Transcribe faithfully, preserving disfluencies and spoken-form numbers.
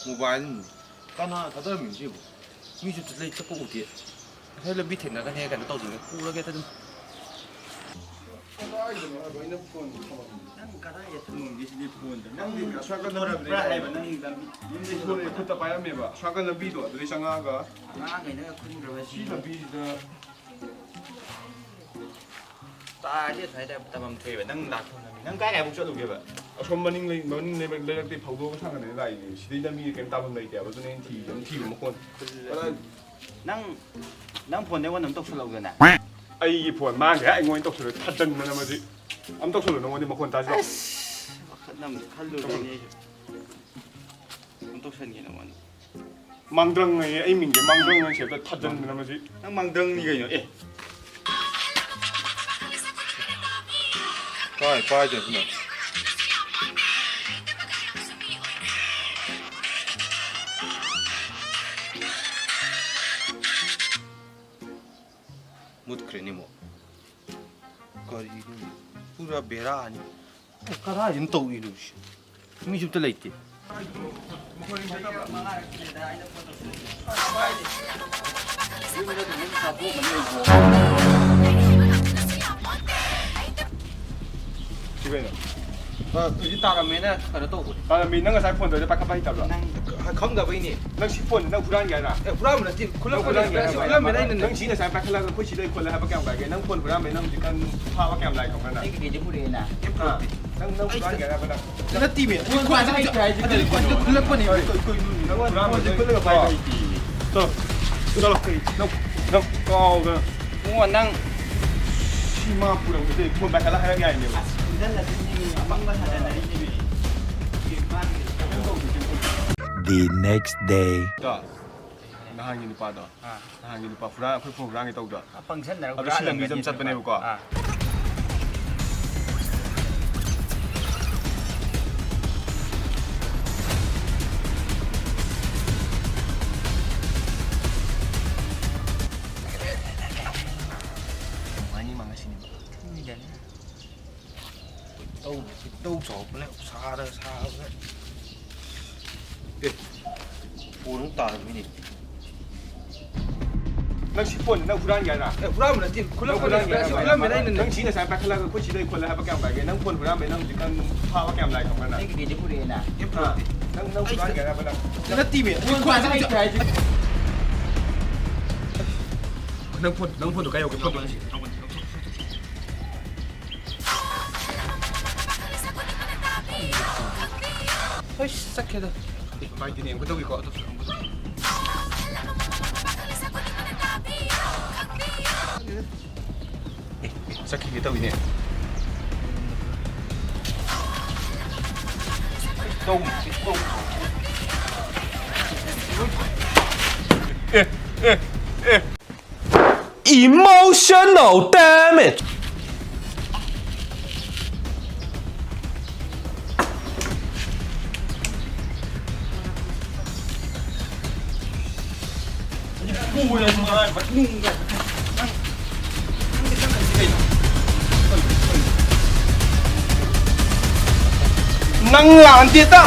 Mobile ꯀꯅꯥ ꯊꯥꯗꯔꯝꯃꯤꯅꯣ ꯁꯤꯕꯨ? ꯃꯤꯁꯨ ꯂꯩ ꯆꯠꯄ ꯎꯗꯦ꯫ ꯉꯁꯥꯏ ꯂꯝꯕꯤ ꯊꯦꯡꯅꯒꯅꯤ ꯍꯥꯏ ꯀꯩꯅꯣ ꯇꯧꯗꯣꯏꯅꯦ꯫ ꯄꯨꯔꯒꯦ ꯑꯗꯨꯝ꯫ ꯀꯗꯥꯏꯗꯅꯣ ꯍꯥꯏꯕ ꯑꯩꯅ ꯐꯣꯟ ꯊꯝꯃꯝꯃꯤꯗꯣ? ꯅꯪ ꯀꯗꯥꯏꯗ ꯊꯝꯃꯝꯒꯦ ꯁꯤꯗꯤ ꯐꯣꯟꯗꯣ? ꯅꯪ ꯅꯪꯗꯤ ꯑꯁ꯭ꯋꯥꯏ ꯀꯟꯅ ꯊꯣꯔꯛꯄ꯭ꯔꯥ ꯍꯥꯏꯕ ꯅꯪ ꯂꯝꯕꯤ? ꯌꯨꯝꯗꯩ ꯐꯣꯟ ꯊꯣꯔꯛꯄꯗ? ꯈꯨꯠꯇ ꯄꯥꯏꯔꯝꯃꯦꯕ꯫ ꯑꯁ꯭ꯋꯥꯏ ꯀꯟ ꯂꯝꯕꯤꯗꯣ ꯑꯗꯨꯗꯩ ꯆꯪꯉꯛꯑꯒ ꯑꯉꯥꯡꯈꯩꯅꯒ ꯈꯨꯟꯈ꯭ꯔꯕ ꯁꯤ ꯁꯤ? ꯂꯝꯕꯤꯁꯤꯗ ꯇꯥꯔꯗꯤ ꯑꯁ꯭ꯋꯥꯏꯗ ꯇꯝꯐꯝ ꯊꯣꯛꯑꯦꯕ꯫ ꯅꯪ ꯂꯥꯛꯐꯝ ꯂꯝꯕꯤ꯫ ꯅꯪ ꯀꯥꯏ ꯀꯥꯏꯐꯥꯎ ꯆꯠꯂꯨꯒꯦꯕ? ꯑꯁꯣꯝ ꯃꯅꯤꯡ ꯂꯩ-, ꯃꯅꯤꯡ ꯂꯩꯕ-, ꯂꯩꯔꯛꯇꯩ ꯐꯥꯎꯗꯣꯛꯑꯒ ꯁꯥꯟꯅꯔꯦ ꯂꯥꯛꯏꯅꯦ꯫ ꯁꯤꯗꯩ ꯂꯝꯕꯤ ꯀꯩꯝ ꯇꯥꯐꯝ ꯂꯩꯇꯦꯕ꯫ ꯑꯗꯨꯅ ꯑꯩꯅ ꯊꯤꯕꯗ ꯑꯗꯨꯝ ꯊꯤꯕ ꯃꯈꯣꯟ꯫ ꯀꯗꯥꯏ? ꯅꯪ, ꯅꯪ ꯐꯣꯟꯗ ꯑꯩꯉꯣꯟꯗ ꯑꯃ ꯇꯧꯁꯜꯂꯛꯎꯗꯅ꯫ ꯑꯩꯒꯤ ꯐꯣꯟ ꯃꯥꯡꯈ꯭ꯔꯦ, ꯑꯩꯉꯣꯟꯗ ꯇꯧꯁꯜꯂꯛꯑꯦ꯫ ꯊꯥꯖꯟꯕꯅ ꯃꯁꯤ꯫ ꯑꯃ ꯇꯧꯁꯜꯂꯣ, ꯅꯉꯣꯟꯗ ꯃꯈꯣꯟ ꯇꯥꯁꯤꯜꯂꯣ꯫ ꯑꯁ, ꯋꯥꯈꯜ ꯑꯃ ꯈꯜꯂꯨꯔꯦꯅꯦ ꯑꯩꯁꯨ꯫ ꯑꯃ ꯇꯧꯁꯟꯒꯦ ꯅꯉꯣꯟꯗ꯫ ꯃꯥꯡꯗ꯭ꯔꯪ ꯍꯥꯏꯌꯦ, ꯑꯩ ꯃꯤꯡꯁꯦ ꯃꯥꯡꯗ꯭ꯔꯪ ꯍꯥꯏꯅ ꯁꯦꯞꯇ ꯊꯥꯖꯟꯗꯅ ꯃꯁꯤ꯫ ꯅꯪ ꯃꯥꯡꯗ꯭ꯔꯪꯅꯤ ꯀꯩꯅꯣ? ꯑꯦ꯫ ꯀꯥꯏ ꯄꯥꯏꯗꯣꯏꯅꯣ? ꯃꯨꯠꯈ꯭ꯔꯦꯅꯦ ꯑꯃꯨꯛ꯫ ꯀꯔꯤꯅꯣ? ꯄꯨꯔꯥ ꯕꯦꯔꯥꯅꯤ꯫ ꯀꯗꯥꯏꯗꯅꯣ ꯇꯧꯔꯤꯅꯣ ꯁꯤ? ꯃꯤꯁꯨ ꯑꯝꯇ ꯂꯩꯇꯦ꯫ ꯁꯤ ꯀꯩꯅꯣ? ꯑ, ꯍꯧꯖꯤꯛ ꯇꯥꯔꯝꯃꯦꯅ ꯀꯩꯅꯣ ꯇꯧꯕꯅꯦ꯫ ꯇꯥꯔꯝꯃꯤ, ꯅꯪ ꯉꯁꯥꯏ ꯐꯣꯟ ꯇꯧꯔꯤꯗꯣ ꯄꯥꯏꯈꯠꯄ ꯍꯩꯇꯕ꯭ꯔꯣ? ꯅꯪ ꯈꯪꯗꯕꯩꯅꯦ꯫ ꯅꯪ ꯁꯤ ꯐꯣꯟꯁꯦ ꯅꯪ ꯍꯨꯔꯥꯟꯒꯦ ꯍꯥꯏꯔ? ꯑꯦ, ꯍꯨꯔꯥꯟꯕ ꯅꯠꯇꯦ꯫ ꯅꯪ ꯈꯨꯜꯂꯛꯄꯅꯦ꯫ ꯍꯨꯔꯥꯟꯒꯦ ꯍꯥꯏꯔ? ꯈꯨꯜꯂꯝꯃꯦꯅ ꯑꯩꯅꯅꯦ꯫ ꯅꯪ ꯁꯤ ꯉꯁꯥꯏ ꯄꯥꯏꯈꯠꯂꯒ ꯑꯩꯈꯣꯏ ꯁꯤꯗ ꯑꯩ ꯈꯣꯠꯂꯦ ꯍꯥꯏꯕ ꯀꯌꯥꯝ ꯀꯥꯏꯒꯦ? ꯅꯪ ꯐꯣꯟ ꯍꯨꯔꯥꯟꯕꯩ ꯅꯪ ꯍꯧꯖꯤꯛꯀꯥꯟ ꯐꯥꯕ ꯀꯌꯥꯝ ꯂꯥꯛꯏ ꯈꯪꯕ꯭ꯔꯥ ꯅꯪ? ꯑꯩ ꯀꯩꯀꯩꯗꯤ ꯄꯨꯔꯛꯑꯦꯅ? ꯀꯩꯝ ꯑꯥ꯫ ꯄꯨꯔꯛꯇꯦ꯫ ꯅꯪ, ꯅꯪ ꯑꯩ ꯍꯨꯔꯥꯟꯒꯦ ꯍꯥꯏꯔꯕ ꯅꯪ? ꯅꯠꯇꯦꯃꯦ꯫ ꯑꯗꯨꯗꯤ ꯈꯨꯜꯂꯛꯄꯅꯦ꯫ ꯀꯩ, ꯀꯩ, ꯀꯩꯅꯣꯅꯦ? ꯅꯪ ꯍꯨꯔꯥꯟꯕ ꯈꯨꯜꯂꯒ ꯄꯥꯏꯕ ꯍꯩꯇꯦ꯫ ꯆꯠꯂꯣ꯫ ꯆꯠꯂꯣ꯫ ꯅꯪ, ꯅꯪ ꯀꯥꯎꯗꯅ꯫ ꯏꯕꯨꯡꯉꯣ, ꯅꯪ ꯁꯤ ꯃꯥ ꯄꯨꯔꯛꯄꯗꯩ ꯐꯣꯟ ꯄꯥꯏꯈꯠꯂ ꯍꯥꯏꯔꯛ ꯌꯥꯏꯅꯦꯕ꯫ ꯑꯁ, ꯈꯨꯟꯖꯜꯂꯗꯣꯏꯅꯦꯃꯤ, ꯑꯄꯪꯕ ꯁꯥꯖꯟꯅꯔꯤꯅꯦꯃꯤ꯫ The next day. ꯅꯍꯥꯟꯒꯤ ꯅꯨꯄꯥꯗꯣ꯫ ꯑꯥ꯫ ꯅꯍꯥꯟꯒꯤ ꯅꯨꯄꯥ ꯍꯨꯔꯥꯟ-, ꯑꯩꯈꯣꯏ ꯐꯣꯟ ꯍꯨꯔꯥꯟꯒꯦ ꯇꯧꯕꯗꯣ꯫ ꯑꯄꯪ ꯁꯟꯅꯔꯒ ꯑꯗꯨ ꯁꯤ ꯂꯝꯕꯤꯗ ꯑꯗꯨꯝ ꯍꯨꯔꯥꯜꯂꯝꯒꯅꯤ ꯆꯠꯄꯅꯦꯕꯀꯣ꯫ ꯑꯥ꯫ ꯅꯨꯡꯉꯥꯏꯅꯤ ꯃꯥ ꯉꯁꯤꯅꯤ꯫ ꯈꯪꯗꯦꯅꯦ꯫ ꯈꯣꯏꯗꯧ ꯁꯥꯎꯒꯠꯂꯦ, ꯁꯥꯔ ꯁꯥꯕꯅꯦ꯫ ꯑꯦ, ꯐꯣꯟ ꯑꯃꯨꯛ ꯇꯥꯔꯝꯃꯤꯅꯦ꯫ ꯅꯪ ꯁꯤ ꯐꯣꯟ ꯅꯪ ꯍꯨꯔꯥꯟꯒꯦ ꯍꯥꯏꯔ? ꯑꯦ, ꯍꯨꯔꯥꯟꯕ ꯅꯠꯇꯦ, ꯈꯨꯂꯪ ꯅꯪ ꯍꯨꯔꯥꯟꯒꯦ ꯍꯨꯔꯥꯟꯕ ꯍꯥꯏꯔ? ꯁꯤ ꯍꯨꯔꯥꯟꯕ ꯅꯠꯇꯦ꯫ ꯅꯪ ꯁꯤ ꯉꯁꯥꯏ ꯄꯥꯏꯈꯠꯂꯒ ꯑꯩꯈꯣꯏ ꯁꯤꯗ ꯈꯨꯜꯂꯦ ꯍꯥꯏꯕ ꯀꯌꯥꯝ ꯀꯥꯏꯒꯦ? ꯅꯪ ꯐꯣꯟ ꯍꯨꯔꯥꯟꯕꯩ ꯅꯪ ꯍꯧꯖꯤꯛꯀꯥꯟ ꯐꯥꯕ ꯀꯌꯥꯝ ꯂꯥꯛꯏ ꯈꯪꯕ꯭ꯔꯥ ꯅꯪ? ꯑꯩꯒꯤ ꯕꯦꯒꯇꯤ ꯄꯨꯔꯛꯑꯦꯅ꯫ ꯀꯩꯝ ꯑꯥ꯫ ꯄꯨꯔꯛꯇꯦ꯫ ꯅꯪ, ꯅꯪ ꯑꯩ ꯍꯨꯔꯥꯟꯒꯦ ꯍꯥꯏꯔꯕ ꯅꯪ? ꯅꯠꯇꯦꯃꯤ꯫ ꯅꯪ ꯐꯣꯟ, ꯅꯪ ꯐꯣꯟꯗꯣ ꯀꯥꯏ ꯌꯧꯒꯦ? ꯐꯣꯟꯗꯣ꯫ ꯍꯩꯁ, ꯆꯠꯈ꯭ꯔꯦꯗ꯫ ꯑꯦ, ꯄꯥꯏꯗꯦꯅꯦ, ꯑꯃꯨꯛꯀ ꯇꯧꯒꯦꯀꯣ꯫ ꯑꯦ, ꯑꯦ, ꯆꯠꯈꯤꯒꯦ ꯇꯧꯋꯤꯅꯦ꯫ ꯇꯧ, ꯇꯧ꯫ ꯑꯦ, ꯑꯦ, ꯑꯦ꯫ Emotional damage. ꯅꯪ ꯂꯥꯟꯗꯦꯗ꯫